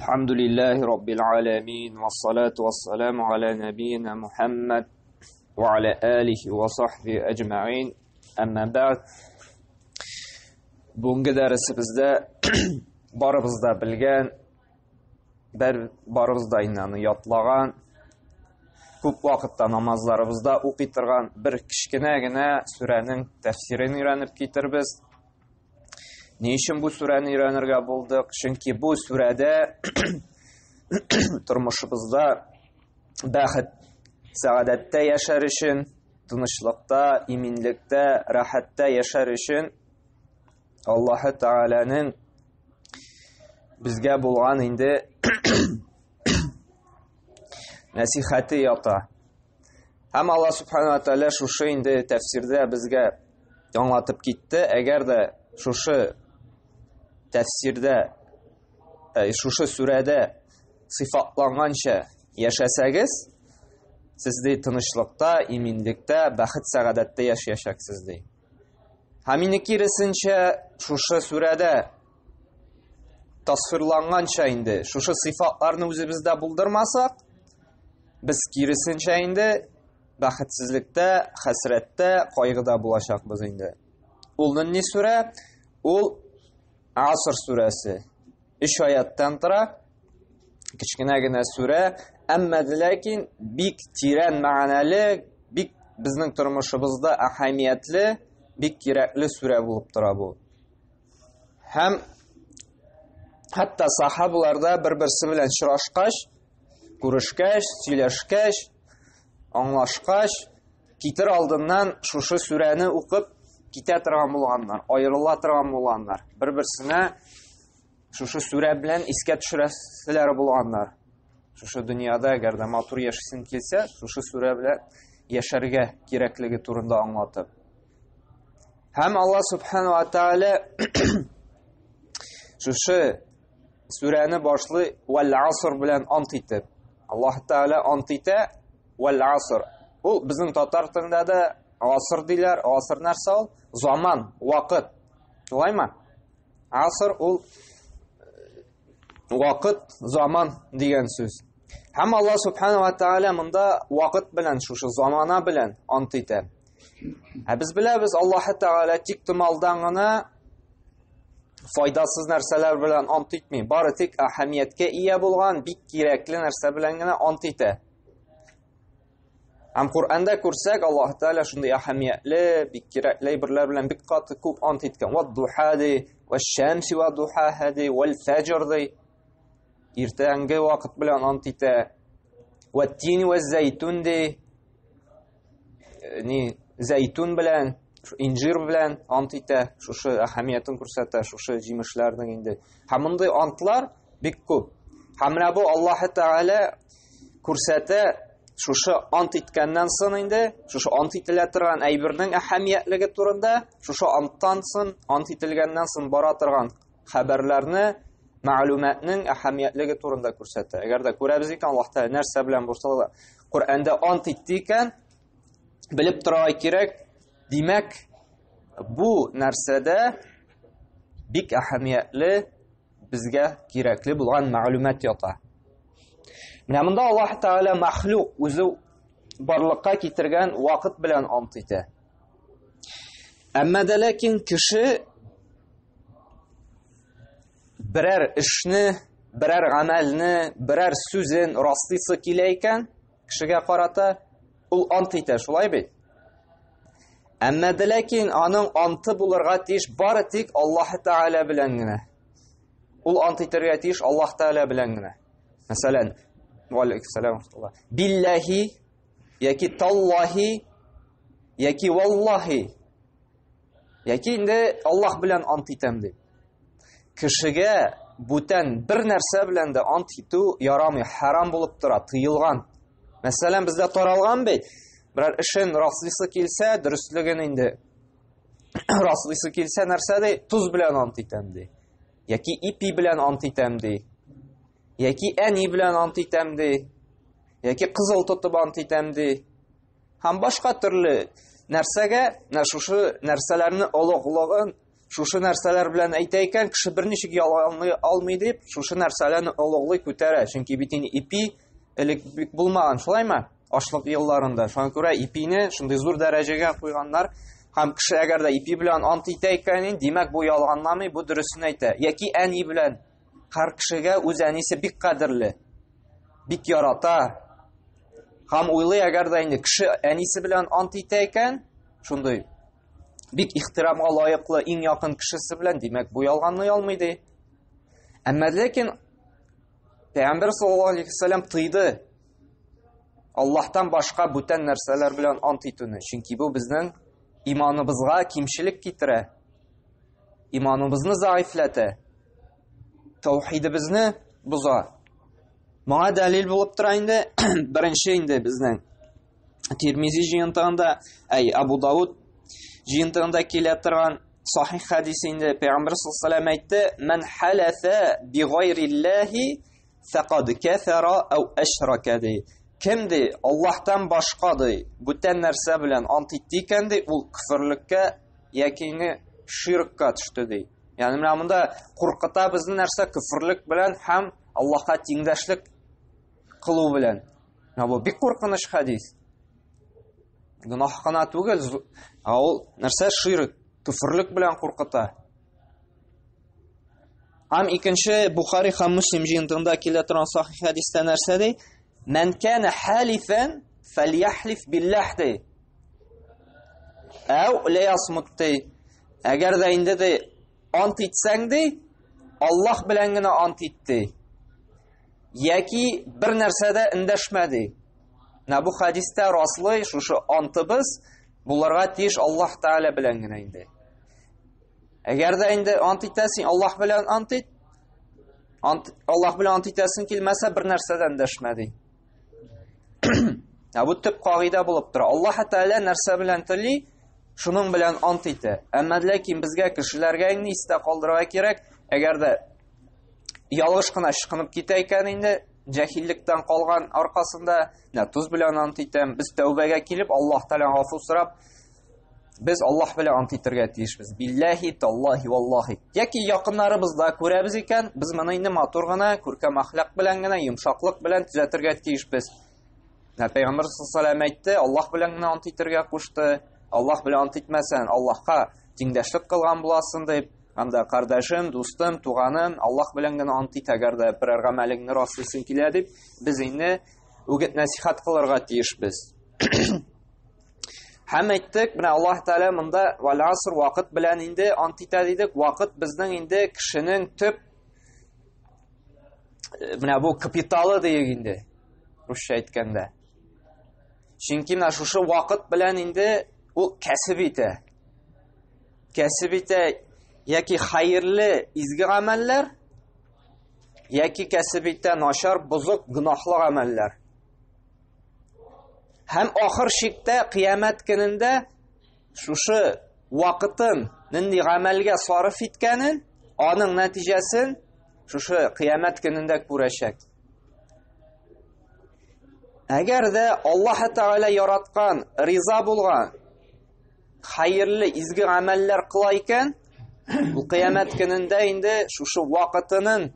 الحمد لله رب العالمين والصلاة والسلام على نبينا محمد وعلى آله وصحبه أجمعين أما بعد Бүгенге дәресебездә барыбыз да белгән, бер барыбыз да инде аны ятлаган, күп вакытта намазларыбызда укый торган бер кечкенә генә сүрәнең тәфсирен өйрәнеп китербез. Ни өчен бу сүрәне өйрәнергә булдык? Чөнки бу сүрәдә тормышыбызда бәхет, сәгадәттә яшәр өчен, тынычлыкта, иминлектә, рәхәттә яшәр өчен Аллаһы Тәгаләнең безгә булган инде нәсихәте ята. Һәм Алла Субхану Тәгалә шушы инде тәфсирдә безгә аңлатып китте. Әгәр дә шушы тәфсирдә, шушы сүрәдә сыйфатланганча яшәсәгез, сез ди тынычлыкта, иминлектә, бәхет сәгадәттә яшәячәксез ди. Һәм инде киресенчә шушы сүрәдә тасвирланганча инде шушы сыйфатларны үзебездә булдырмасак, без киресенчә инде бәхетсезлектә, хәсрәттә, кайгыда булачакбыз инде. Ул нинди сүрә? Ул Аср сүрәсе. Өч аяттан тора. Кечкенә генә сүрә, әмма ләкин бик тирән мәгънәле, бик безнең тормышыбызда әһәмиятле, бик кирәкле сүрә булып тора бу. Һәм хәтта сахабалар да бер-берсе белән очрашкач, күрешкәч, сөйләшкәч, аңлашкач, китер алдыннан шушы сүрәне укып китә торган булганнар, аерыла торган булганнар. Бер-берсенә шушы сүрә белән искә төшерәселәре булганнар. Шушы дөньяда әгәр дә матур яшисең килсә, шушы сүрә белән яшәргә кирәклеге турында аңлатып. Һәм Алла Субхану ва Тааля шушы сүрәне башлый вәл аср белән ант итеп. Аллаһ Тааля ант итә вәл аср. Ул безнең татар телендә дә аср диләр. Аср нәрсә ул? Заман, вакыт. Шулаймы? Аср ул вакыт, заман дигән сүз. Һәм Аллаһ Субхану ва Тааля монда вакыт белән, шушы замана белән ант итә. Ә без беләбез, Аллаһ Тәгалә тик томалдан гына файдасыз нәрсәләр белән ант итми. Бары тик әһәмияткә ия булган, бик кирәкле нәрсә белән генә ант итә. Һәм Коръәндә күрсәк, Аллаһ Тәгалә шундый әһәмиятле, бик кирәкле әйберләр белән бик каты күп ант иткән. Вад-духа ди, вәш-шәмси вад-духаха ди, вәл-фәҗр ди. Иртәнге вакыт белән ант итә. Вәт-тин вәз-зәйтүн ди. Ни зәйтүн белән, инжир белән ант итә, шушы әһәмиятен күрсәтә, шушы җимешләрнең инде. Һәм мондый антлар бик күп. Һәм менә бу Аллаһ Тәгалә күрсәтә, шушы ант иткәннән соң инде, шушы ант ителә торган әйбернең әһәмиятлеге турында, шушы анттан соң, ант ителгәннән соң бара торган хәбәрләрне, мәгълүматның әһәмиятлеге турында күрсәтә. Әгәр дә күрәбез икән, Аллаһ Тәгалә нәрсә белән булса да Коръәндә ант итте икән, белеп торырга кирәк. Димәк, бу нәрсәдә бик әһәмиятле, безгә кирәкле булган мәгълүмат ята. Менә монда Аллаһ Тәгалә мәхлук үзе барлыкка китергән вакыт белән ант итә. Әмма дә ләкин кеше берәр эшне, берәр гамәлне, берәр сүзен раслыйсы килә икән, кешегә карата ул ант итә, шулай бит? Әмма дә ләкин аның анты булырга тиеш бары тик Аллаһ Тәгалә белән генә. Ул ант итәргә тиеш Аллаһ Тәгалә белән генә. Мәсәлән, валейкум Билләһи яки таллаһи яки валлаһи яки инде Аллаһ белән ант итәм дип. Кешегә бүтән бер нәрсә белән дә ант итү ярамый, харам булып тора, тыелган. Мәсәлән, бездә таралган бит, берәр эшен раслыйсы килсә, дөреслеген инде раслыйсы килсә, нәрсә ди? Тоз белән ант итәм ди. Яки ипи белән ант итәм ди. Яки әни белән ант итәм ди. Яки кызыл тотып ант итәм ди. Һәм башка төрле нәрсәгә, менә шушы нәрсәләрне олуглыгын, шушы нәрсәләр белән әйтә икән, кеше берничек ялганлый алмый дип, шушы нәрсәләрне олуглый күтәрә. Чөнки бит инде ипи элек бик булмаган, шулаймы? Ашлык елларында. Шуңа күрә ипине шундый зур дәрәҗәгә куйганнар. Һәм кеше әгәр дә ипи белән ант итә икән, димәк, бу ялганламый, бу дөресен әйтә. Яки әни белән. Һәр кешегә үз әнисе бик кадерле, бик ярата. Һәм уйлый, әгәр дә инде кеше әнисе белән ант итә икән, шундый бик ихтирамга лаеклы иң якын кешесе белән, димәк, бу ялганлый алмый ди. Әмма ләкин Пәйгамбәр саллаллаһу алейхи вәсәлләм тыйды Аллаһтан башка бүтән нәрсәләр белән ант итүне, чөнки бу безнең иманыбызга кимчелек китерә, иманыбызны заифләтә, таухидыбызны боза. Моңа дәлил булып тора инде беренче инде безнең Тирмизи җыентыгында, әй, Абу Дауд җыентыгында килә торган сахих хәдис инде Пәйгамбер саллаллаһу алейһи әйтте: "Ман халафа би гайриллаһи фақад кафара ау ашрака" ди. Кем ди Аллаһтан башка ди, бүтән нәрсә белән ант итте икән ди, ул кеферлеккә яки ширкка төште ди. Ягъни менә монда куркыта безне нәрсә кеферлек белән һәм Аллаһка тиңдәшлек кылу белән. Менә бу бик куркыныч хәдис. Гөнаһ кына түгел, ә ул нәрсә ширк, көферлек белән куркыта. Һәм икенче Бухари һәм Муслим җыентыгында килә торган сахих хәдистә нәрсә ди? Мән кана халифан фальяхлиф биллаһ ди. Әу ла ясмут ди. Әгәр дә инде ди ант итсәң ди, Аллаһ белән генә ант ит ди. Яки бер нәрсә дә эндәшмә ди. Менә бу хәдистә раслый шушы антыбыз булырга тиеш Аллаһ Тәгалә белән генә инде. Әгәр дә инде ант итәсең, Аллаһ белән ант ит. Ант Аллаһ белән ант итәсең килмәсә, бер нәрсә дә эндәшмә ди. Ә бу төп кагыйдә булып тора. Аллаһ Тәгалә нәрсә белән тели, шуның белән ант итә. Әмма ләкин безгә кешеләргә инде истә калдырырга кирәк, әгәр дә ялгыш кына ычкынып китә икән инде, җәһиллектән калган аркасында, менә тоз белән ант итәм, без тәүбәгә килеп, Аллаһ Тәгаләдән гафу сорап, без Аллаһ белән ант итәргә тиешбез. Билләһи, таллаһи, валлаһи. Яки якыннарыбызда күрәбез икән, без моны инде матур гына, күркәм әхлак белән генә, йомшаклык белән төзәтергә тиешбез. Менә Пәйгамбәр саллаллаһу әйтте, Аллаһ белән генә ант итәргә кушты. Аллаһ белән ант итмәсәң, Аллаһка тиңдәшлек кылган буласың дип. Анда кардәшем, дустым, туганым, Аллаһ белән генә ант ит, әгәр дә берәр гамәлеңне раслыйсың килә дип, без инде үгет нәсихәт кылырга тиешбез. Һәм әйттек, менә Аллаһ Тәгалә монда вәл аср вакыт белән инде ант итә дидек. Вакыт безнең инде кешенең төп менә бу капиталы диек инде, русча әйткәндә. Чөнки менә шушы вакыт белән инде ул кәсеп итә. Кәсеп итә яки хәерле изге гамәлләр, яки кәсеп итә начар, бозык, гөнаһлы гамәлләр. Һәм ахыр чиктә кыямәт көнендә шушы вакытын нинди гамәлгә сарыф иткәнен, аның нәтиҗәсен шушы кыямәт көнендә күрәчәк. Әгәр дә Аллаһ Тәгалә яраткан, риза булган хәерле изге гамәлләр кыла икән, ул кыямәт көнендә инде шушы вакытының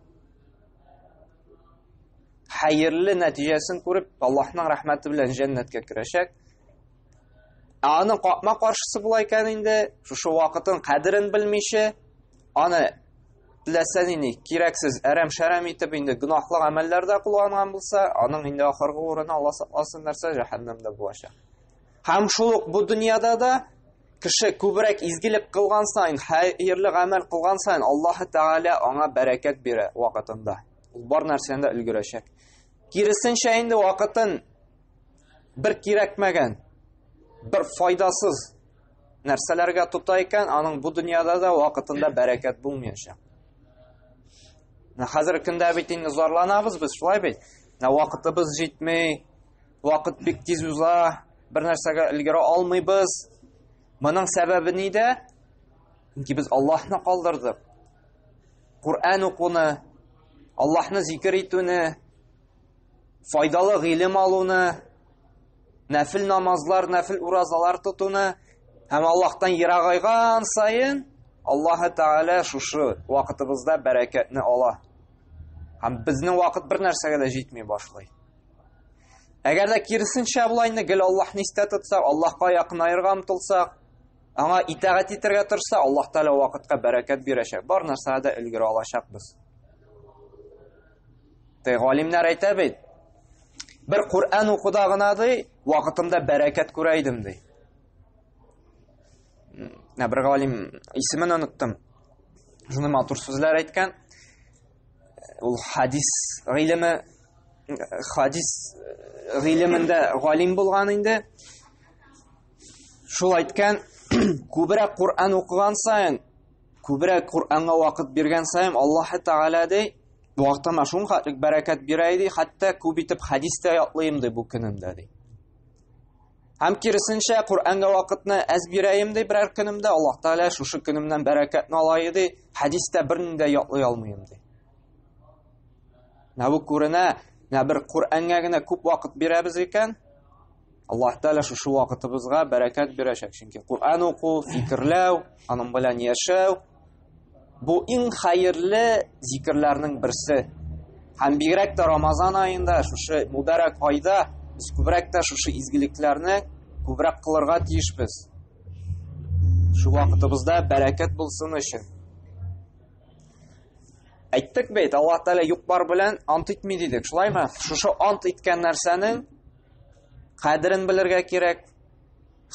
хәерле нәтиҗәсен күреп, Аллаһның рәхмәте белән җәннәткә керәчәк. Ә аның капма каршысы була икән инде, шушы вакытын кадерен белмичә, аны теләсә нинди кирәксез әрәм-шәрәм итеп инде гөнаһлы гамәлләрдә кулланган булса, аның инде ахыргы урыны Алла сакласын нәрсә җәһәннәмдә булачак. Һәм шул ук бу дөньяда да кеше күбрәк изгелек кылган саен, хәерле гамәл кылган саен Аллаһ Тәгалә аңа бәрәкәт бирә вакытында. Ул бар нәрсәне дә өлгерәчәк. Киресенчә инде вакытын бер кирәкмәгән, бер файдасыз нәрсәләргә тота икән, аның бу дөньяда да вакытында бәрәкәт булмаячак. Менә хәзерге көндә бит инде зарланабыз без, шулай бит? Менә вакытыбыз җитми, вакыт бик тиз уза, бер нәрсәгә өлгерә алмыйбыз. Моның сәбәбе нидә? Чөнки без Аллаһны калдырдык. Коръән укуны, Аллаһны зикер итүне, файдалы гыйлем алуны, нәфил намазлар, нәфил уразалар тотуны һәм Аллаһтан ерагайган саен Аллаһы Тәгалә шушы вакытыбызда бәрәкәтне ала. Һәм безнең вакыт бер нәрсәгә дә җитми башлый. Әгәр дә киресенчә була инде, гел Аллаһны истә тотсак, Аллаһка якынаерга омтылсак, аңа итагать итәргә тырышсак, Аллаһ Тәгалә вакытка бәрәкәт бирәчәк. Бар нәрсәгә дә өлгерә алачакбыз. Те галимнәр әйтә бит, бер Коръән укуда гына ди, вакытымда бәрәкәт күрә идем ди. Менә бер галим исемен оныттым. Шундый матур сүзләр әйткән. Ул хадис гыйлеме хадис гыйлемендә галим булган инде. Шул әйткән, күбрәк Коръән укыган саен, күбрәк Коръәнгә вакыт биргән саен Аллаһ Тәгалә ди, вакытыма шунхәтлек бәрәкәт бирә ди, хәтта күп итеп хадис тә ятлыйм ди бу көнемдә ди. Һәм киресенчә, Коръәнгә вакытны әз бирәем ди берәр көнемдә, Аллаһ Тәгалә шушы көнемнән бәрәкәтне ала ди, хәдистә берни дә ятлый алмыйм ди. Менә бу күренә, менә бер Коръәнгә генә күп вакыт бирәбез икән, Аллаһ Тәгалә шушы вакытыбызга бәрәкәт бирәчәк. Чөнки Коръән уку, фикерләү, аның белән яшәү Бу иң хәерле зикерләрнең берсе. Һәм бигрәк тә Рамазан аенда, шушы мөбарәк айда без күбрәк тә шушы изгелекләрне күбрәк кылырга тиешбез. Шу вакытыбызда бәрәкәт булсын өчен. Әйттек бит, Аллаһ Тәгалә юк-бар белән ант итми дидек, шулаймы? Шушы ант иткән нәрсәнең кадерен белергә кирәк,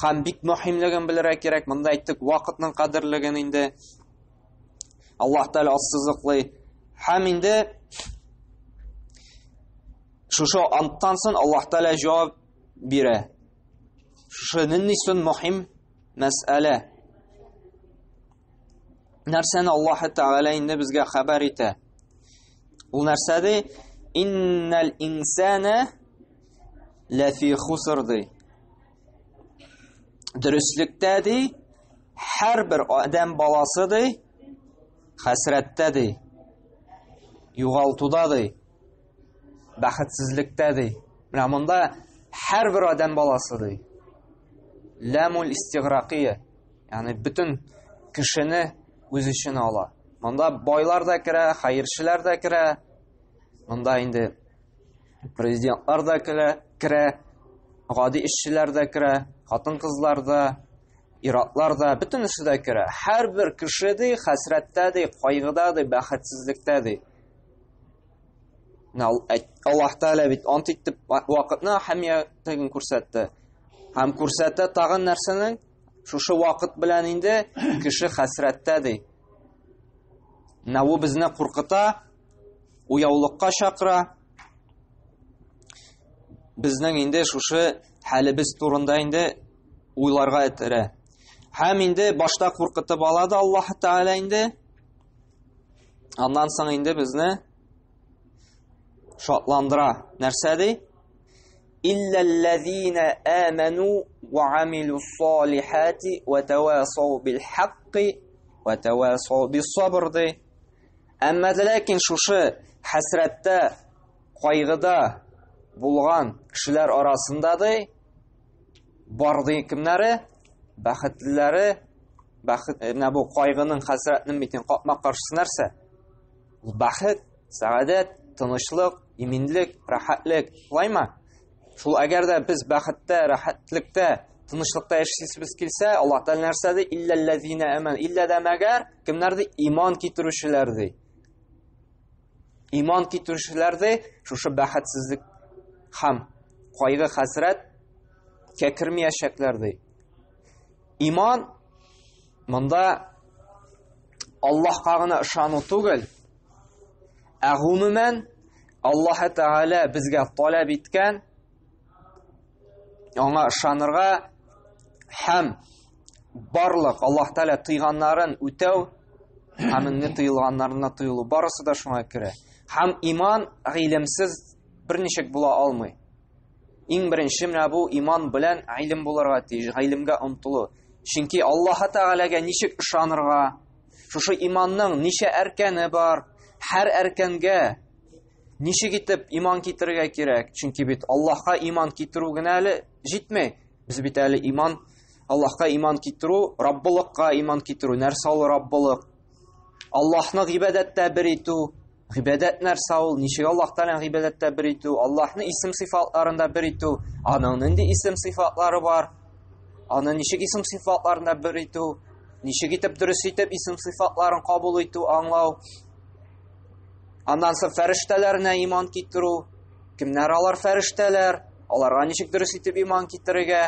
Һәм бик мөһимлеген белергә кирәк. Монда әйттек вакытның кадерлеген инде. Аллаһ Тәгалә ассызыклый. Һәм инде шушы анттан соң Аллаһ Тәгалә җавап бирә. Шушы нинди соң мөһим мәсьәлә? Нәрсәне Аллаһ Тәгалә инде безгә хәбәр итә? Ул нәрсә ди? Иннал инсана ләфи хуср ди. Дөреслектә ди, һәрбер адәм баласы ди, хәсрәттә ди, югалтуда ди, бәхетсезлектә ди. Менә монда һәрбер адәм баласы ди. Ләмул истигракия, ягъни бөтен кешене үз эченә ала. Монда байлар да керә, хәерчеләр дә керә. Монда инде Президентлар да керә, керә, гади эшчеләр дә керә, хатын-кызлар да, иратлар да, бөтенесе дә керә. Һәрбер кеше ди, хәсрәттә ди, кайгыда ди, бәхетсезлектә ди. Аллаһ Тәгалә бит ант итеп вакытны әһәмиятен күрсәтте. Һәм күрсәтә тагын нәрсәнең? Шушы вакыт белән инде кеше хәсрәттә ди. Менә бу безне куркыта, уяулыкка чакыра. Безнең инде шушы хәлебез турында инде уйларга этәрә. Һәм инде башта куркытып ала да Аллаһ Тәгалә инде. Аннан соң инде безне шатландыра. Нәрсә ди? Илләлләзина аману ва амилус салихати ва тавасау бил хакки ва тавасау бис сабр ди. Әмма дә ләкин шушы хәсрәттә, кайгыда булган кешеләр арасында ди, бар ди кемнәре? Бәхетлеләре, бәхет, э, менә бу кайгының, хәсрәтнең бит капма каршысы нәрсә? Ул бәхет, сәгадәт, тынычлык, иминлек, рәхәтлек. Шулаймы? Шул әгәр дә без бәхеттә, рәхәтлектә, тынычлыкта яшисебез килсә, Аллаһ Тәгалә нәрсә ди? Илләлләзина аман. Илля дә мәгәр кемнәр ди? Иман китерүчеләр ди. Иман китерүчеләр ди, шушы бәхетсезлек һәм кайгы хәсрәт кермәячәкләр ди. Иман монда Аллаһка гына ышану түгел, ә гомумән Аллаһ Тәгалә безгә таләп иткән аңа ышанырга һәм барлык Аллаһ Тәгалә тыйганнарын үтәү һәм инде тыелганнарына тыелу барысы да шуңа керә. Һәм иман гыйлемсез берничек була алмый. Иң беренче менә бу иман белән гыйлем булырга тиеш, гыйлемгә омтылу. Чөнки Аллаһ Тәгаләгә ничек ышанырга? Шушы иманның ничә әркәне бар? Һәр әркәнгә ничек итеп иман китерергә кирәк? Чөнки бит Аллаһка иман китерү генә әле җитми. Без бит әле иман Аллаһка иман китерү, Раббылыкка иман китерү. Нәрсә ул Раббылык? Аллаһны гыйбадәттә бер итү. Гыйбадәт нәрсә ул? Ничек Аллаһ Тәгаләне гыйбадәттә бер итү? Аллаһны исем сыйфатларында бер итү. Аның нинди исем сыйфатлары бар? Аны ничек исем сыйфатларында бер итү? Ничек итеп дөрес итеп исем сыйфатларын кабул итү, аңлау? Аннан соң фәрештәләренә иман китерү. Кемнәр алар фәрештәләр? Аларга ничек дөрес итеп иман китерергә?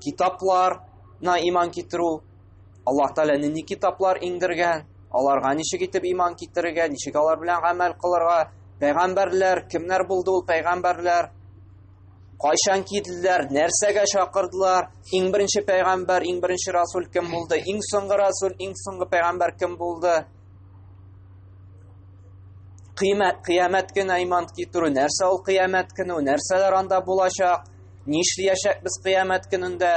Китапларына иман китерү. Аллаһ Тәгалә нинди китаплар иңдергән? Аларга ничек итеп иман китерергә, ничек алар белән гамәл кылырга? Пәйгамбәрләр, кемнәр булды ул пәйгамбәрләр? Кайчан килделәр, нәрсәгә чакырдылар? Иң беренче пәйгамбәр, иң беренче расул кем булды? Иң соңгы расул, иң соңгы пәйгамбәр кем булды? Кыймәт, кыямәт көне иман китерү, нәрсә ул кыямәт көне, нәрсәләр анда булачак? Нишләячәкбез кыямәт көнендә?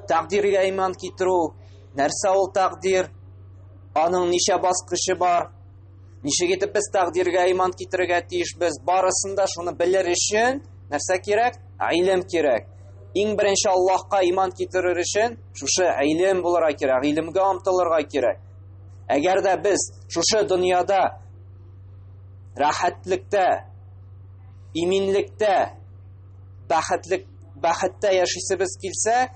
Тәкъдиргә иман китерү, нәрсә ул тәкъдир? Аның ничә баскычы бар? Ничек итеп без тәкъдиргә иман китерергә тиешбез? Барысын да шуны белер өчен нәрсә кирәк? Гыйлем кирәк. Иң беренче Аллаһка иман китерер өчен шушы гыйлем булырга кирәк, гыйлемгә омтылырга кирәк. Әгәр дә без шушы дөньяда рәхәтлектә, иминлектә, бәхетлек, бәхеттә яшисебез килсә,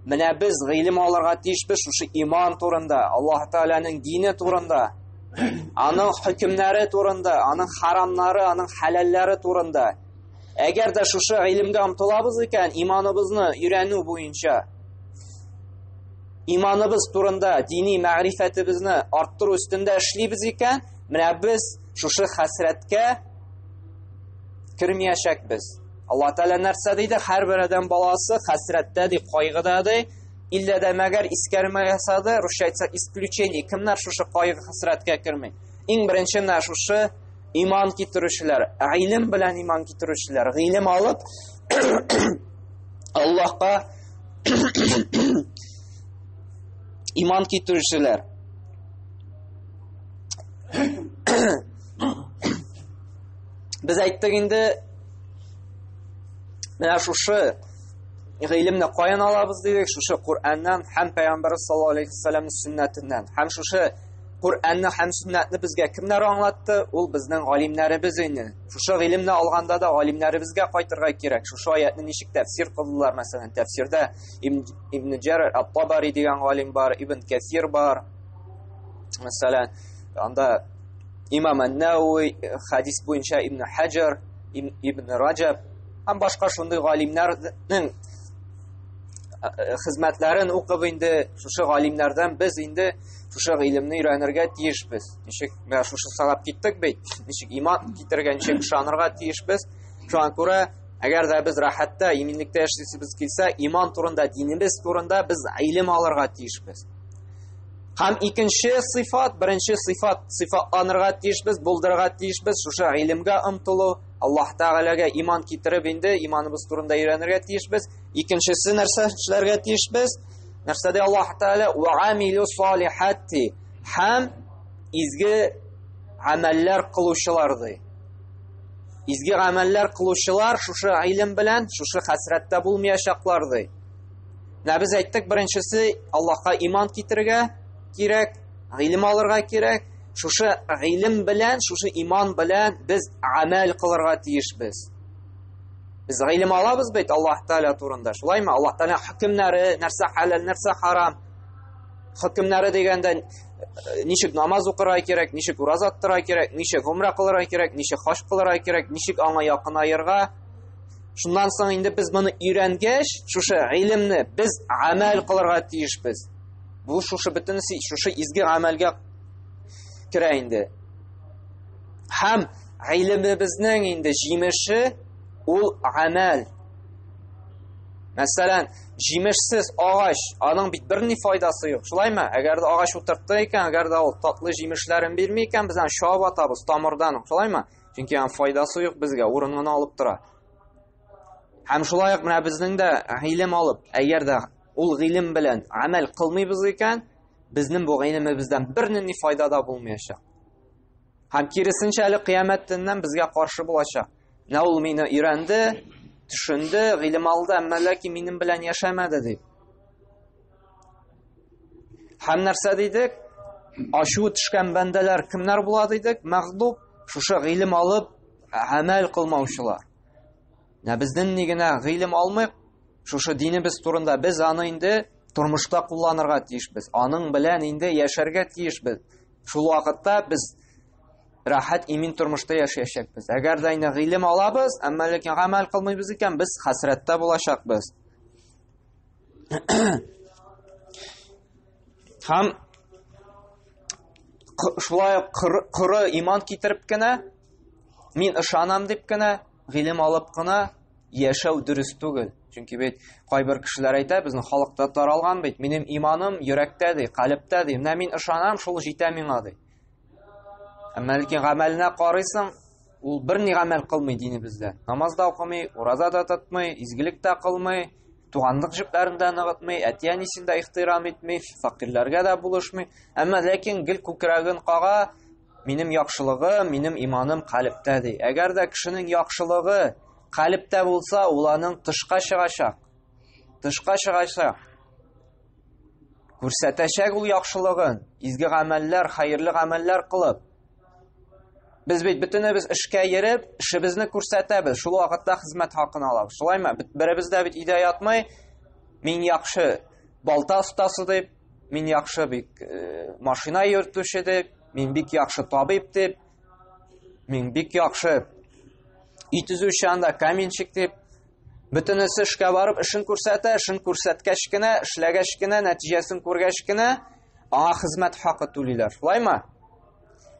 менә без гыйлем алырга тиешбез шушы иман турында, Аллаһ Тәгаләнең дине турында, аның хөкемнәре турында, аның харамнары, аның хәләлләре турында. Әгәр дә шушы гыйлемгә омтылабыз икән, иманыбызны өйрәнү буенча, иманыбыз турында дини мәгърифәтебезне арттыру өстендә эшлибез икән, менә без шушы хәсрәткә кермиячәкбез. Алла Тәгалә нәрсә диде? Һәрбер адәм баласы хәсрәттә ди, кайгыда ди. Иллә дә мәгәр искәрмә ясады, русча әйтсәк, исключение. Кемнәр шушы кайгы хәсрәткә керми? Иң беренче менә шушы иман китерүчеләр, гыйлем белән иман китерүчеләр, гыйлем алып Аллаһка иман китерүчеләр. Без әйттек инде, менә шушы гыйлемне каян алабыз дидек, шушы Коръәннән һәм Пәйгамбәр саллаллаһу алейхи вәсәлләмнең сөннәтеннән. Һәм шушы Коръәнне һәм сөннәтне безгә кемнәр аңлатты? Ул безнең галимнәребез инде. Шушы гыйлемне алганда да галимнәребезгә кайтырга кирәк. Шушы аятны ничек тәфсир кылдылар, мәсәлән, тәфсирдә Ибн Җәрир ат-Табари дигән галим бар, Ибн Кәсир бар. Мәсәлән, анда Имам Ән-Нәвәви, хадис буенча Ибн Хаҗар, Ибн Раҗаб һәм башка шундый галимнәрнең хезмәтләрен укып инде шушы галимнәрдән без инде шушы гыйлемне өйрәнергә тиешбез. Ничек менә шушы санап киттек бит, ничек иман китерергә, ничек ышанырга тиешбез. Шуңа күрә, әгәр дә без рәхәттә, иминлектә яшисебез килсә, иман турында, динебез турында без гыйлем алырга тиешбез. Һәм икенче сыйфат, беренче сыйфат, сыйфатланырга тиешбез, булдырырга тиешбез, шушы гыйлемгә омтылу, Аллаһ Тәгаләгә иман китереп инде иманыбыз турында өйрәнергә тиешбез. Икенчесе нәрсә эшләргә тиешбез? Нәрсә ди Аллаһ Тәгалә? Ва амилу салихати. Һәм изге гамәлләр кылучылар ди. Изге гамәлләр кылучылар шушы гыйлем белән шушы хәсрәттә булмаячаклар ди. Менә без әйттек, беренчесе Аллаһка иман китерергә кирәк, гыйлем алырга кирәк. Шушы гыйлем белән, шушы иман белән без гамәл кылырга тиешбез. Без гыйлем алабыз бит Аллаһ Тәгалә турында. Шулаймы? Аллаһ Тәгалә хөкемнәре, нәрсә хәләл, нәрсә харам. Хөкемнәре дигәндә ничек намаз укырга кирәк, ничек ураза тотарга кирәк, ничек гумра кылырга кирәк, ничек хаҗ кылырга кирәк, ничек аңа якынаерга. Шуннан соң инде без моны өйрәнгәч, шушы гыйлемне без гамәл кылырга тиешбез. Бу шушы бөтенесе шушы изге гамәлгә керә инде. Һәм гыйлемебезнең инде җимеше ул гамәл. Мәсәлән, җимешсез агач, аның бит берни файдасы юк, шулаймы? Әгәр дә агач утыртты икән, әгәр дә ул татлы җимешләрен бирми икән, без аны чабып атабыз тамырдан, шулаймы? Чөнки аның файдасы юк безгә, урын гына алып тора. Һәм шулай ук менә безнең дә гыйлем алып, әгәр дә ул гыйлем белән гамәл кылмыйбыз икән, безнең бу гыйлемебездән бернинди файда да булмаячак. Һәм киресенчә әле кыямәт төненнән безгә каршы булачак. Менә ул мине өйрәнде, төшенде, гыйлем алды, әмма ләкин минем белән яшәмәде дип. Һәм нәрсә дидек? Ачуы төшкән бәндәләр кемнәр була дидек? Мәгъдуб, шушы гыйлем алып, гамәл кылмаучылар. Менә безнең ни генә гыйлем алмыйк, шушы динебез турында без аны инде тормышта кулланырга тиешбез. Аның белән инде яшәргә тиешбез. Шул вакытта без рәхәт, имин тормышта яшәячәкбез. Әгәр дә инде гыйлем алабыз, әмма ләкин гамәл кылмыйбыз икән, без хәсрәттә булачакбыз. Һәм шулай коры иман китереп кенә, мин ышанам дип кенә, гыйлем алып кына яшәү дөрес түгел. Чөнки бит кайбер кешеләр әйтә, безнең халыкта таралган бит, минем иманым йөрәктә ди, калебтә ди. Менә мин ышанам, шул җитә миңа ди. Әмма ләкин гамәленә карыйсың, ул бер ни гамәл кылмый динебездә. Намаз да укымый, ураза да тотмый, изгелек тә кылмый, туганлык җепләрен дә ныгытмый, әти-әнисен дә ихтирам итми, фәкыйрьләргә дә булышмый. Әмма ләкин гел күкрәген кага, минем яхшылыгым, минем иманым калебтә ди. Әгәр дә кешенең яхшылыгы калебтә булса, ул аның тышка чыгачак. Тышка чыгачак. Күрсәтәчәк ул яхшылыгын, изге гамәлләр, хәерле гамәлләр кылып. Без бит бөтенебез эшкә йөреп, эшебезне күрсәтәбез. Шул вакытта хезмәт хакын алабыз. Шулаймы? Беребез дә бит өйдә ятмый. Мин яхшы балта остасы дип, мин яхшы бик э, машина йөртүче дип, мин бик яхшы табиб дип, мин бик яхшы өй төзүче анда каменщик дип, бөтенесе эшкә барып эшен күрсәтә, эшен күрсәткәч кенә, эшләгәч кенә, нәтиҗәсен күргәч кенә, аңа хезмәт хакы түлиләр. Шулаймы?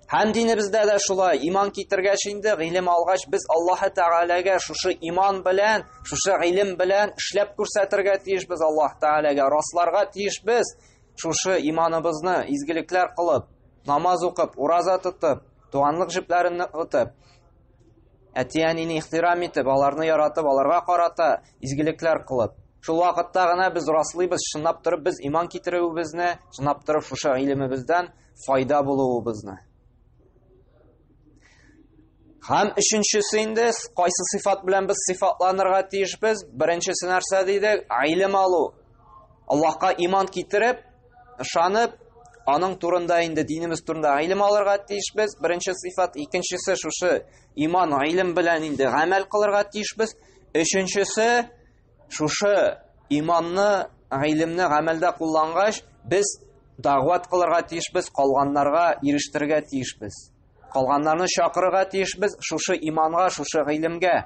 Һәм динебездә дә шулай, иман китергәч инде, гыйлем алгач, без Аллаһы Тәгаләгә шушы иман белән, шушы гыйлем белән эшләп күрсәтергә тиешбез Аллаһ Тәгаләгә, расларга тиешбез шушы иманыбызны изгелекләр кылып, намаз укып, ураза тотып, туганлык җепләрен ныгытып, әти-әнине ихтирам итеп, аларны яратып, аларга карата изгелекләр кылып. Шул вакытта гына без раслыйбыз, чынлап торып без иман китерүебезне, чынлап торып шушы гыйлемебездән файда булуыбызны. Һәм өченчесе инде, кайсы сыйфат белән без сыйфатланырга тиешбез? Беренчесе нәрсә дидек? Гыйлем алу. Аллаһка иман китереп, ышанып, аның турында инде динебез турында гыйлем алырга тиешбез. Беренче сыйфат, икенчесе шушы иман, гыйлем белән инде гамәл кылырга тиешбез. Өченчесе шушы иманны, гыйлемне гамәлдә куллангач, без дагъват кылырга тиешбез, калганнарга ирештерергә тиешбез. Калганнарны чакырырга тиешбез шушы иманга, шушы гыйлемгә.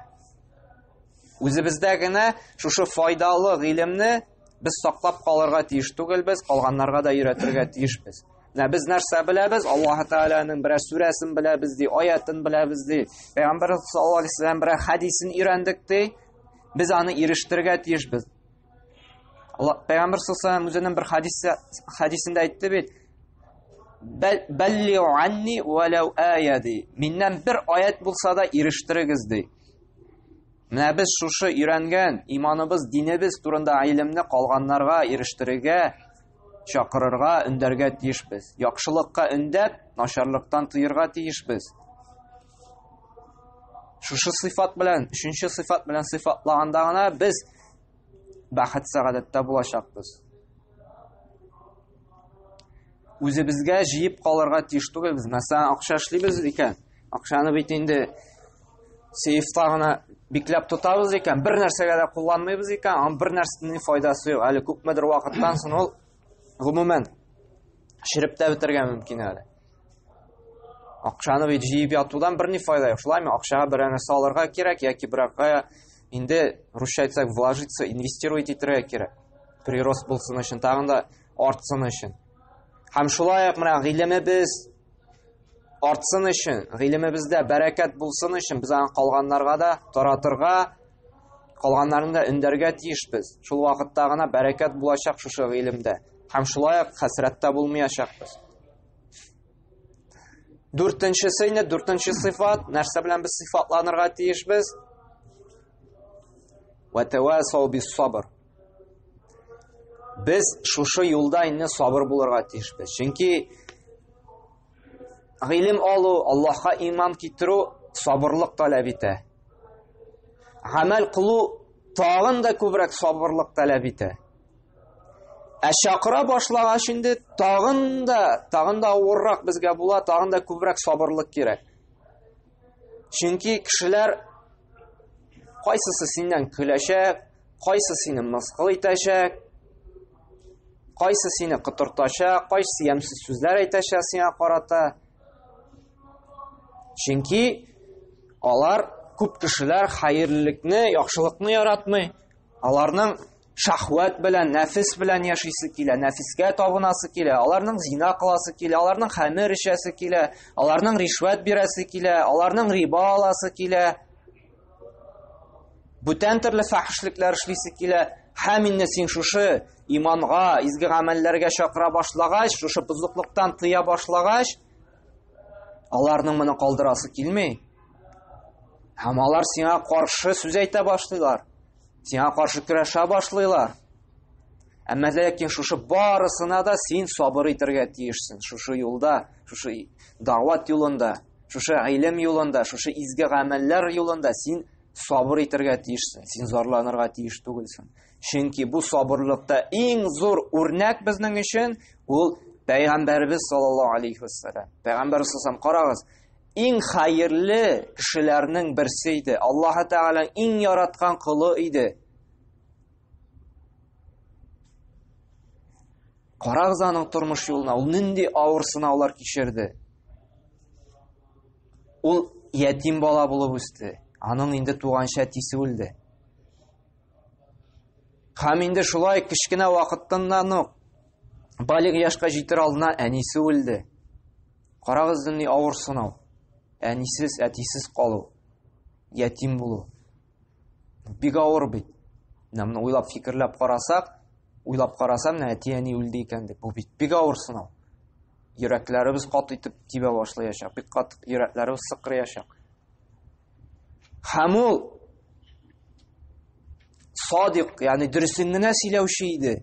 Үзебездә генә шушы файдалы гыйлемне без саклап калырга тиеш түгелбез, калганнарга да өйрәтергә тиешбез. Менә без нәрсә беләбез? Аллаһ Тәгаләнең берәр сүрәсен беләбез ди, аятын беләбез ди. Пәйгамбәр саллаллаһу алейһи вәсәлләм берәр хәдисен өйрәндек ди. Без аны ирештерергә тиешбез. Пәйгамбәр саллаллаһу үзенең бер хәдисе хәдисендә әйтте бит. Бәллигу анни валау ая ди. Миннән бер аят булса да ирештерегез ди. Менә без шушы өйрәнгән иманыбыз, динебез турында гыйлемне калганнарга ирештерергә, чакырырга, өндәргә тиешбез. Яхшылыкка өндәп, начарлыктан тыерга тиешбез. Шушы сыйфат белән, өченче сыйфат белән сыйфатлаганда гына без бәхет сәгадәттә булачакбыз. Үзебезгә җыеп калырга тиеш түгелбез. Мәсәлән, акча эшлибез икән, акчаны бит инде сейфта гына бикләп тотабыз икән, бер нәрсәгә дә кулланмыйбыз икән, аның бер нәрсәнең файдасы юк. Әле күпмедер вакыттан соң ул гомумән череп тә бетәргә мөмкин әле. Акчаны бит җыеп ятудан берни файда юк. Шулаймы? Акчага берәр нәрсә алырга кирәк яки берәргә инде русча әйтсәк, вложиться, инвестировать итәргә кирәк. Прирост булсын өчен, тагын да артсын өчен. Һәм шулай ук менә гыйлемебез артсын өчен, гыйлемебездә бәрәкәт булсын өчен без аны калганнарга да таратырга, калганнарын да өндәргә тиешбез. Шул вакытта гына бәрәкәт булачак шушы гыйлемдә. Һәм шулай ук хәсрәттә булмаячакбыз. Дүртенчесе инде, дүртенче сыйфат, нәрсә белән без сыйфатланырга тиешбез? Ва тавасау бис сабр. Без шушы юлда инде сабыр булырга тиешбез. Чөнки гыйлем алу, Аллаһка иман китерү сабырлык таләп итә. Гамәл кылу тагын да күбрәк сабырлык таләп итә. Ә чакыра башлагач инде тагын да, тагын да авыррак безгә була, тагын да күбрәк сабырлык кирәк. Чөнки кешеләр кайсысы синнән көләчәк, кайсы сине мыскыл итәчәк, кайсы сине котыртачак, кайсы ямьсез сүзләр әйтәчәк сиңа карата. Чөнки алар күп кешеләр хәерлелекне, яхшылыкны яратмый. Аларның шахват белән, нәфес белән яшисе килә, нәфескә табынасы килә, аларның зина кыласы килә, аларның хәмер эчәсе килә, аларның ришвәт бирәсе килә, аларның риба аласы килә. Бүтән төрле фәхишлекләр эшлисе килә. Һәм инде син шушы иманга, изге гамәлләргә чакыра башлагач, шушы бозыклыктан тыя башлагач, аларның моны калдырасы килми. Һәм алар сиңа каршы сүз әйтә башлыйлар. Сиңа каршы көрәшә башлыйлар. Әмма ләкин шушы барысына да син сабыр итәргә тиешсең. Шушы юлда, шушы дәгъват юлында, шушы гыйлем юлында, шушы изге гамәлләр юлында син сабыр итәргә тиешсең. Син зарланырга тиеш түгелсең. Чөнки бу сабырлыкта иң зур үрнәк безнең өчен ул пәйгамбәребез саллаллаһу алейхи вәссәлам. Пәйгамбәр саллаллаһу карагыз, иң хәерле кешеләрнең берсе иде. Аллаһы Тәгаләнең иң яраткан колы иде. Карагыз аның тормыш юлына, ул нинди авыр сынаулар кичерде. Ул ятим бала булып үсте. Аның инде туганчы әтисе үлде. Һәм инде шулай кечкенә вакыттан ук балигъ яшькә җитер алдына әнисе үлде. Карагыз, нинди авыр сынау. Әнисез, әтисез калу, ятим булу. Бик авыр бит. Менә моны уйлап, фикерләп карасак, уйлап карасам, менә әти-әни үлде икән дип, бу бит бик авыр сынау. Йөрәкләребез каты итеп тибә башлаячак, бик каты йөрәкләребез сыкрыячак. Һәм ул садик, ягъни дөресен генә сөйләүче иде.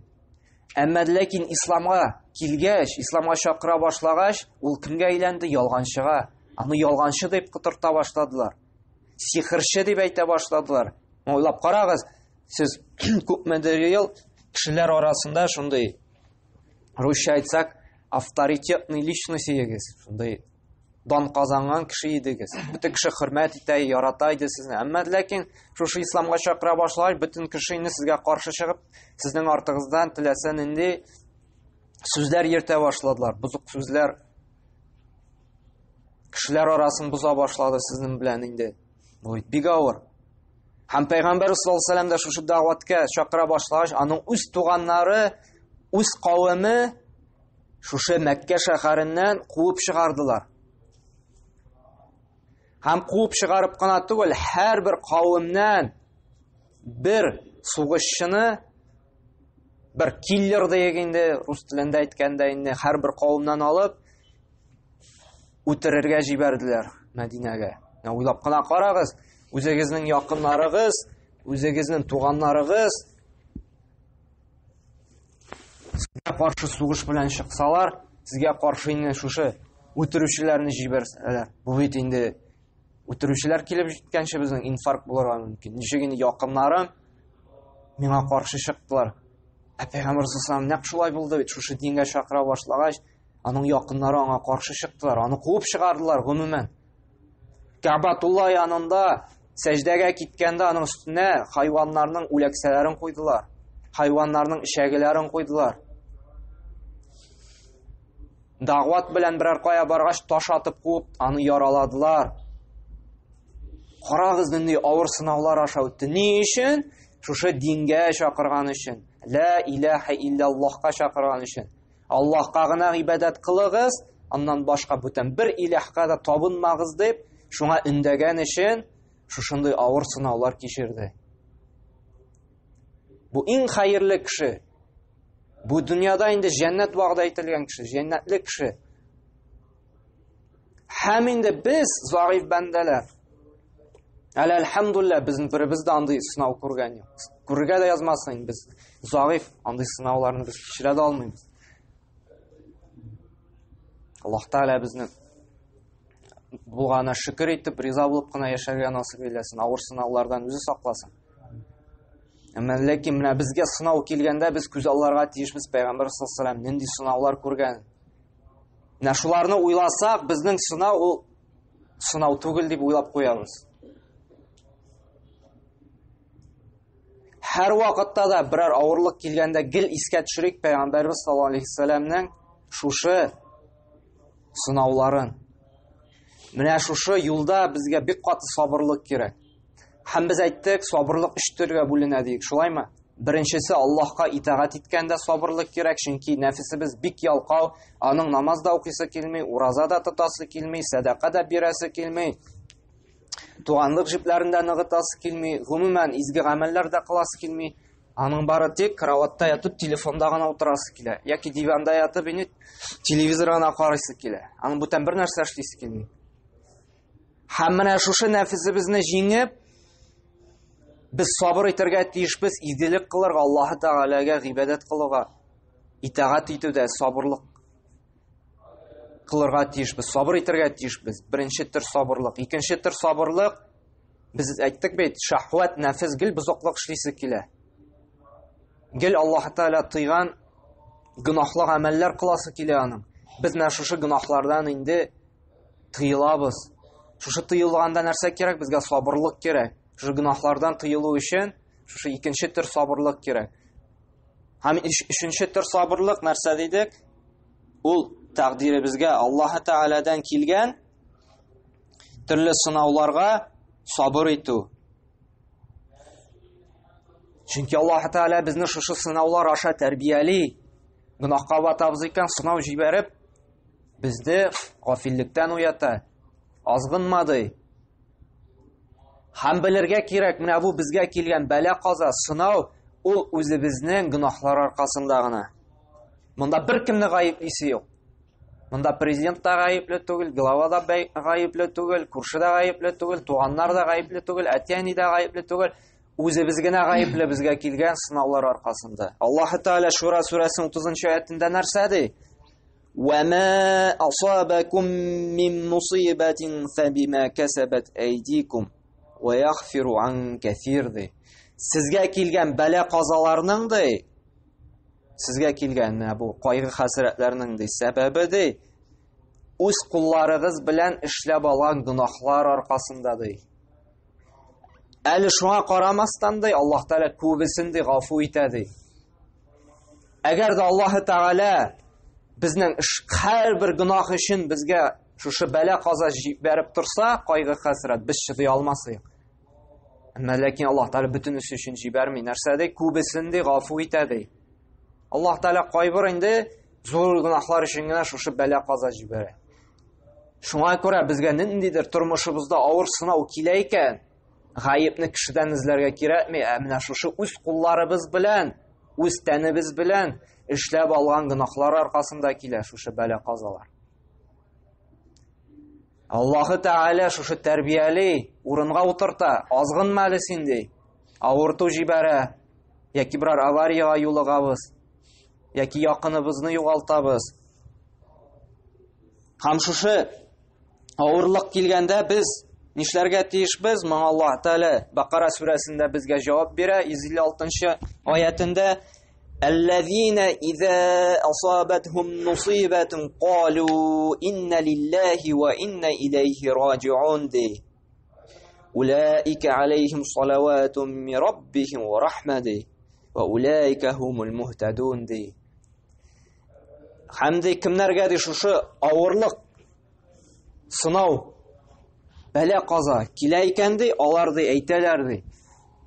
Әмма ләкин исламга килгәч, исламга чакыра башлагач, ул кемгә әйләнде? Ялганчыга. Аны ялганчы дип котырта башладылар. Сихерче дип әйтә башладылар. Уйлап карагыз, сез күпмедер ел кешеләр арасында шундый русча әйтсәк, авторитетный личность идегез. Шундый дан казанган кеше идегез. Бөтен кеше хөрмәт итә, ярата иде сезне. Әмма ләкин шушы исламга чакыра башлагач, бөтен кеше инде сезгә каршы чыгып, сезнең артыгыздан теләсә нинди сүзләр йөртә башладылар. Бозык сүзләр кешеләр арасын боза башлады сезнең белән инде. Бу бик авыр. Һәм Пәйгамбәр саллаллаһу алейһи вәсәлләм дә шушы дәгъватка чакыра башлагач, аның үз туганнары, үз кавеме шушы Мәккә шәһәреннән куып чыгардылар. Һәм куып чыгарып кына түгел, һәрбер кавемнән бер сугышчыны, бер киллер диек инде, рус телендә әйткәндә инде, һәрбер кавемнән алып үтерергә җибәрделәр Мәдинәгә. Менә уйлап кына карагыз, үзегезнең якыннарыгыз, үзегезнең туганнарыгыз Сезгә каршы сугыш белән чыксалар, сезгә каршы инде шушы үтерүчеләрне җибәрсәләр. Бу бит инде үтерүчеләр килеп җиткәнче безнең инфаркт булырга мөмкин. Ничек инде якыннарым миңа каршы чыктылар. Ә Пәйгамбәр саллаллаху нәкъ шулай булды бит. Шушы дингә чакыра башлагач, аның якыннары аңа каршы чыктылар, аны куып чыгардылар гомумән. Кәгъбәтулла янында сәҗдәгә киткәндә аның өстенә хайваннарның үләксәләрен куйдылар. Хайваннарның эчәгеләрен куйдылар. Дагват белән берәр кая баргач, таш атып куып, аны яраладылар. Карагыз, нинди авыр сынаулар аша үтте. Ни өчен? Шушы дингә чакырган өчен. Ла илаһа илляллаһка чакырган өчен. Аллаһка гына гыйбадәт кылыгыз, аннан башка бүтән бер илаһка да табынмагыз дип, шуңа өндәгән өчен шушындый авыр сынаулар кичерде. Бу иң хәерле кеше. Бу дөньяда инде җәннәт вәгъдә ителгән кеше, җәннәтле кеше. Һәм инде без заиф бәндәләр. Әле әлхәмдулилла безнең беребез дә андый сынау күргән юк. Күрергә дә язмасын без заиф, андый сынауларны без кичерә дә алмыйбыз. Аллаһ Тәгалә безне булганына шөкер итеп, риза булып кына яшәргә насыйп әйләсен, авыр сынаулардан үзе сакласын. Әмма ләкин менә безгә сынау килгәндә без күз алларга тиешбез пәйгамбәр саллаллаху алейһи нинди сынаулар күргән. Менә шуларны уйласак, безнең сынау ул сынау түгел дип уйлап куябыз. Һәр вакытта да берәр авырлык килгәндә гел искә төшерик пәйгамбәрбез саллаллаху алейһи вәсәләмнең шушы сынауларын. Менә шушы юлда безгә бик каты сабырлык кирәк. Һәм без әйттек, сабырлык өч төргә бүленә диек, шулаймы? Беренчесе Аллаһка итагать иткәндә сабырлык кирәк, чөнки нәфесебез бик ялкау, аның намаз да укыйсы килми, ураза да тотасы килми, сәдака да бирәсе килми, туганлык җепләрен дә ныгытасы килми, гомумән изге гамәлләр дә кыласы килми. Аның бары тик кроватьта ятып телефонда гына утырасы килә, яки диванда ятып инде телевизор гына карыйсы килә. Аның бүтән бер нәрсә эшлисе килми. Һәм менә шушы нәфесебезне җиңеп, без сабыр итәргә тиешбез, изгелек кылырга, Аллаһы Тәгаләгә гыйбадәт кылырга, итагать итүдә сабырлык кылырга тиешбез, сабыр итәргә тиешбез. Беренче төр сабырлык. Икенче төр сабырлык, без әйттек бит, шәһвәт, нәфес гел бозыклык эшлисе килә. Гел Аллаһы Тәгалә тыйган гөнаһлы гамәлләр кыласы килә аның. Без менә шушы гөнаһлардан инде тыелабыз. Шушы тыелганда нәрсә кирәк? Безгә сабырлык кирәк. Шушы гөнаһлардан тыелу өчен шушы икенче төр сабырлык кирәк. Һәм өченче төр сабырлык нәрсә дидек? Ул тәкъдиребезгә Аллаһы Тәгаләдән килгән төрле сынауларга сабыр итү. Чөнки Аллаһы Тәгалә безне шушы сынаулар аша тәрбияли. Гөнаһка батабыз икән, сынау җибәреп, безне гафиллектән уята. Азгынма ди. Һәм белергә кирәк, менә бу безгә килгән бәла-каза, сынау, ул үзебезнең гөнаһлар аркасында гына. Монда беркемне гаеплисе юк. Монда президент та гаепле түгел, глава да гаепле түгел, күрше дә гаепле түгел, туганнар да гаепле түгел, әти-әни дә гаепле түгел. Үзебез генә гаепле безгә килгән сынаулар аркасында. Аллаһ Тәгалә Шура сүрәсенең 30 аятында нәрсә ди? Ва ма асабакум мин мусибатин фабима касабат айдикум ва яғфиру ан кәсир ди. Сезгә килгән бәла-казаларның ди, Сезгә килгән менә бу кайгы-хәсрәтләрнең ди сәбәбе ди үз кулларыгыз белән эшләп алган гөнаһлар аркасында ди. Әле шуңа карамастан ди Аллаһ Тәгалә күбесен ди гафу итә ди. Әгәр дә Аллаһ Тәгалә безнең һәрбер гөнаһ өчен безгә шушы бәла-каза җибәреп торса, кайгы-хәсрәт без чыдый алмас идек. Әмма ләкин Аллаһ Тәгалә бөтенесе өчен җибәрми. Нәрсә ди? Күбесен ди гафу итә ди. Аллаһ Тәгалә кайбер инде зур гөнаһлар өчен генә шушы бәла-каза җибәрә. Шуңа күрә безгә ниндидер тормышыбызда авыр сынау килә икән, гаепне кешедән эзләргә кирәкми, ә менә шушы үз кулларыбыз белән, үз тәнебез белән эшләп алган гөнаһлар аркасында килә шушы бәла-казалар. Аллаһы Тәгалә шушы тәрбияли, урынга утырта, азгынма әле син ди. Авырту җибәрә, яки берәр авариягә юлыгабыз, яки якыныбызны югалтабыз. Һәм шушы авырлык килгәндә без нишләргә тиешбез? Моңа Аллаһ Тәгалә Бакара сүрәсендә безгә җавап бирә, 156 аятендә Әлләзина иза асабатһум мусибатун калу инна лиллахи ва инна илейхи раджиун ди. Улаика алейхим салаватун мин раббихим ва рахма ди. Ва улаика хумул муһтадун ди. Һәм ди кемнәргә ди шушы авырлык сынау бәла каза килә икән ди, алар ди әйтәләр ди.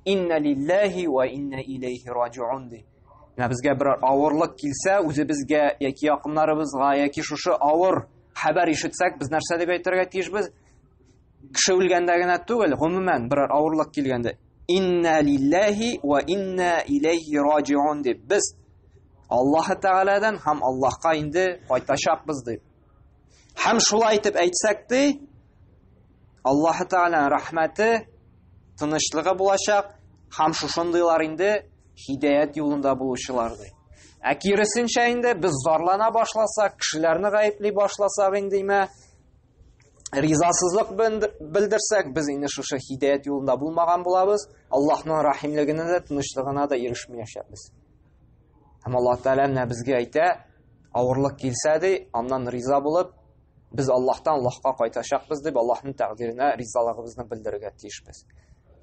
Инна лиллахи ва инна илейхи раджиун ди. Менә безгә бер авырлык килсә, үзебезгә яки якыннарыбызга, яки шушы авыр хәбәр ишетсәк, без нәрсә дип әйтергә тиешбез? Кеше үлгәндә генә түгел, гомумән бер авырлык килгәндә, инна лиллахи ва инна илейхи раджиун дип без Аллаһ Тәгаләдән һәм Аллаһка инде кайтачакбыз дип. Һәм шулай итеп әйтсәк ди, Аллаһ Тәгаләнең рәхмәте, тынычлыгы булачак һәм шушындыйлар инде һидаят юлында булучылар ди. Ә киресенчә инде без зарлана башласак, кешеләрне гаепли башласак инде имә, ризасызлык белдерсәк, без инде шушы һидәят юлында булмаган булабыз, Аллаһның рәхимлегенә дә, тынычлыгына да ирешмәячәкбез. Һәм Аллаһ Тәгалә менә безгә әйтә, авырлык килсә ди, аннан риза булып, без Аллаһтан Аллаһка кайтачакбыз дип, Аллаһның тәкъдиренә ризалыгыбызны белдерергә тиешбез.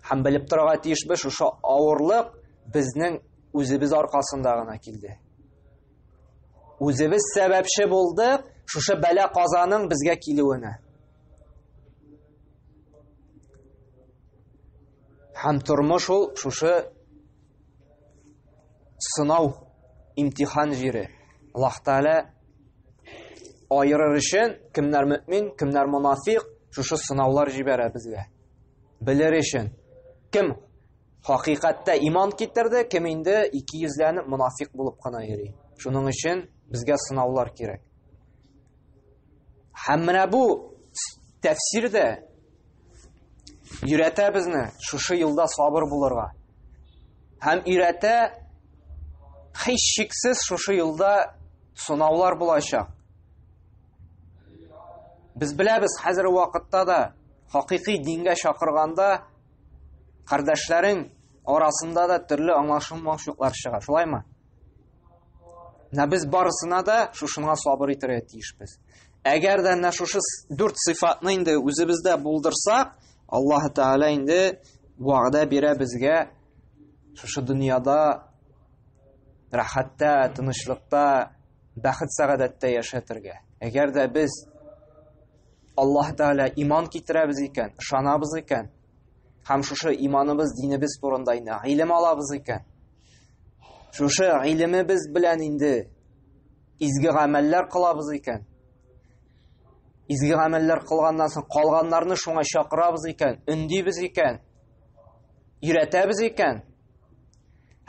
Һәм белеп торырга тиешбез, шушы авырлык безнең үзебез аркасында гына килде. Үзебез сәбәпче булдык шушы бәла казаның безгә килүенә. Һәм тормыш ул шушы сынау, имтихан җире. Аллаһ Тәгалә аерыр өчен кемнәр мөмин, кемнәр монафик, шушы сынаулар җибәрә безгә. Белер өчен. Кем хакыйкатьтә иман китерде, кем инде икейөзләнеп монафик булып кына йөри. Шуның өчен безгә сынаулар кирәк. Һәм менә бу тәфсир дә өйрәтә безне шушы юлда сабыр булырга. Һәм өйрәтә һичшиксез шушы юлда сынаулар булачак. Без беләбез, хәзерге вакытта да хакыйкый дингә чакырганда кардәшләрең арасында да төрле аңлашылмаучылыклар чыга, шулаймы? Менә без барысына да шушыңа сабыр итәргә тиешбез. Әгәр дә менә шушы дүрт сыйфатны инде үзебездә булдырсак, Аллаһ Тәгалә инде вәгъдә бирә безгә шушы дөньяда рәхәттә, тынычлыкта, бәхет сәгадәттә яшәтергә. Әгәр дә без Аллаһ Тәгалә иман китерәбез икән, ышанабыз икән, һәм шушы иманыбыз, динебез турында инде гыйлем алабыз икән, шушы гыйлемебез белән инде изге гамәлләр кылабыз икән, изге гамәлләр кылганнан соң калганнарны шуңа чакырабыз икән, өндибез икән, өйрәтәбез икән,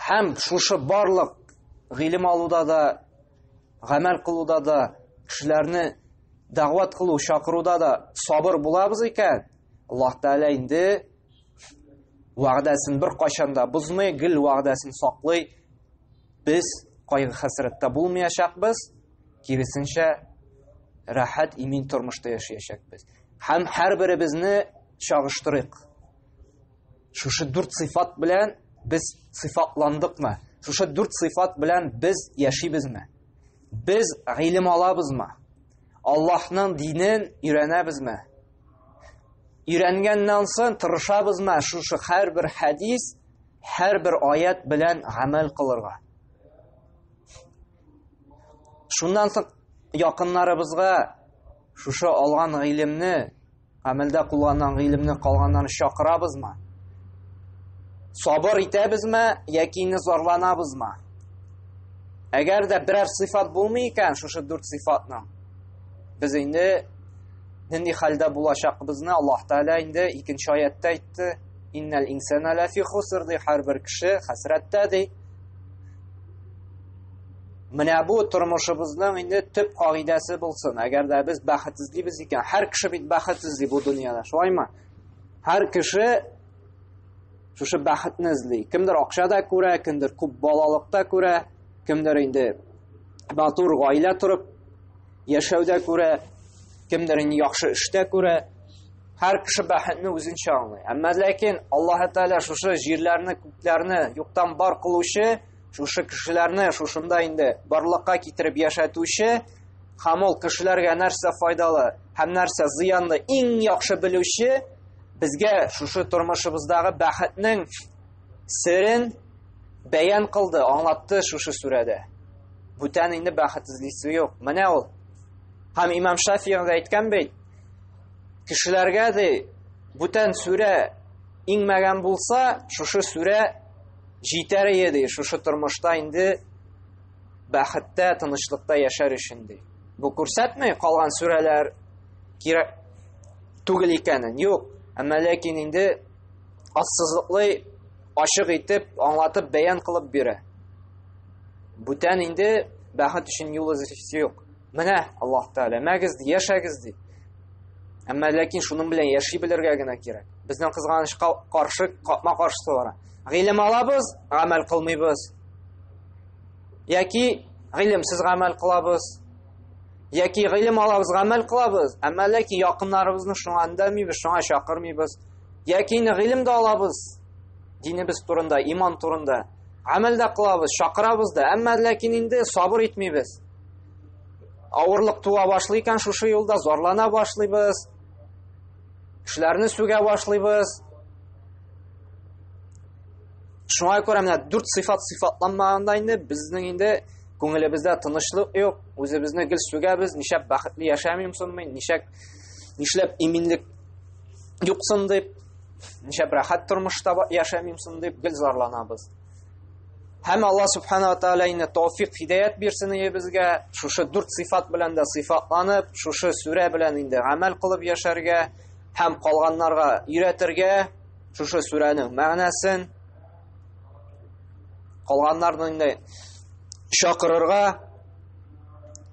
һәм шушы барлык гыйлем алуда да, гамәл кылуда да, кешеләрне дәгъват кылу, чакыруда да сабыр булабыз икән, Аллаһ Тәгалә инде вәгъдәсен бер кайчан да бозмый, гел вәгъдәсен саклый. Без кайгы-хәсрәттә булмаячакбыз, киресенчә, рәхәт, имин тормышта яшәячәкбез. Һәм һәрберебезне чагыштырыйк. Шушы дүрт сыйфат белән без сыйфатландыкмы? Шушы дүрт сыйфат белән без яшибезме? Без гыйлем алабызмы? Аллаһның динен өйрәнәбезме? Өйрәнгәннән соң тырышабызмы шушы һәрбер хәдис, һәрбер аят белән гамәл кылырга? Шуннан соң якыннарыбызга шушы алган гыйлемне Гамәлдә кулланган гыйлемне калганнарын чакырабызмы? Сабыр итәбезме яки инде зарланабызмы? Әгәр дә берәр сыйфат булмый икән, шушы дүрт сыйфатның, без инде нинди хәлдә булачакбызны Аллаһ Тәгалә инде икенче аятта әйтте. Иннәл инсана лафи хуср ди, һәрбер кеше хәсрәттә ди. Менә бу тормышыбызның инде төп кагыйдәсе булсын. Әгәр дә без бәхет эзлибез икән, һәр кеше бит бәхет эзли бу дөньяда, шулаймы? Һәр кеше шушы бәхетне эзли. Кемдер акча да күрә, кемдер күп балалыкта күрә, кемдер инде матур гаилә торып яшәүдә күрә, кемдер инде яхшы эштә күрә. Һәр кеше бәхетне үзенчә аңлый. Әмма ләкин Аллаһ Тәгалә шушы җирләрне, күкләрне юктан бар кылучы, шушы кешеләрне шушында инде барлыкка китереп яшәтүче һәм ул кешеләргә нәрсә файдалы һәм нәрсә зыянлы иң яхшы белүче безгә шушы тормышыбыздагы бәхетнең серен бәян кылды, аңлатты шушы сүрәдә. Бүтән инде бәхет эзлисе юк. Менә ул. Һәм имам Шафигый да әйткән бит, кешеләргә ди, бүтән сүрә иңмәгән булса, шушы сүрә җитәр ие ди, шушы тормышта инде бәхеттә, тынычлыкта яшәр өчен ди. Бу күрсәтми калган сүрәләр кирәк түгел икәнен. Юк, әмма ләкин инде ассызыклый, ачык итеп, аңлатып, бәян кылып бирә. Бүтән инде бәхет өчен юл эзлисе юк. Менә Аллаһ Тәгалә, мәгез ди, яшәгез ди. Әмма ләкин шуның белән яши белергә генә кирәк. Безнең кызганычка каршы капма-каршысы бара. Гыйлем алабыз, гамәл кылмыйбыз. Яки гыйлемсез гамәл кылабыз. Яки гыйлем алабыз, гамәл кылабыз, әмма ләкин якыннарыбызны шуңа өндәмибез, шуңа чакырмыйбыз. Яки инде гыйлем дә алабыз, динебез турында, иман турында. Гамәл дә кылабыз, чакырабыз да, әмма ләкин инде сабыр итмибез. Авырлык туа башлый икән шушы юлда, зарлана башлыйбыз. Кешеләрне сүгә башлыйбыз. Шуңа күрә менә дүрт сыйфат сыйфатланмаганда инде безнең инде күңелебездә тынычлык юк, үзебезне гел сүгәбез, нишләп бәхетле яшәмим соң мин, нишләп нишләп иминлек юксын дип, нишләп рәхәт тормышта яшәмим соң дип гел зарланабыз. Һәм Алла субхана ва тааля инде тауфик, хидаят бирсен ие безгә, шушы дүрт сыйфат белән дә сыйфатланып, шушы сүрә белән инде гамәл кылып яшәргә һәм калганнарга өйрәтергә шушы сүрәнең мәгънәсен, калганнарны инде чакырырга,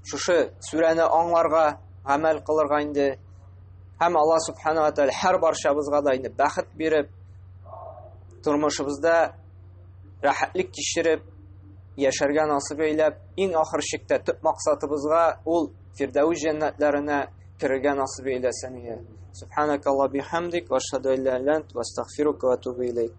шушы сүрәне аңларга, гамәл кылырга инде. Һәм Алла субхана ва тааля һәр барчабызга да инде бәхет биреп, тормышыбызда рәхәтлек кичереп, яшәргә насыйп әйләп, иң ахыр чиктә төп максатыбызга ул Фирдәүс җәннәтләренә керергә насыйп әйләсен. Субханакалла бихамдик, ва ашһаду ан ла иляха илля ант, ва астагфирука ва атубу илейк.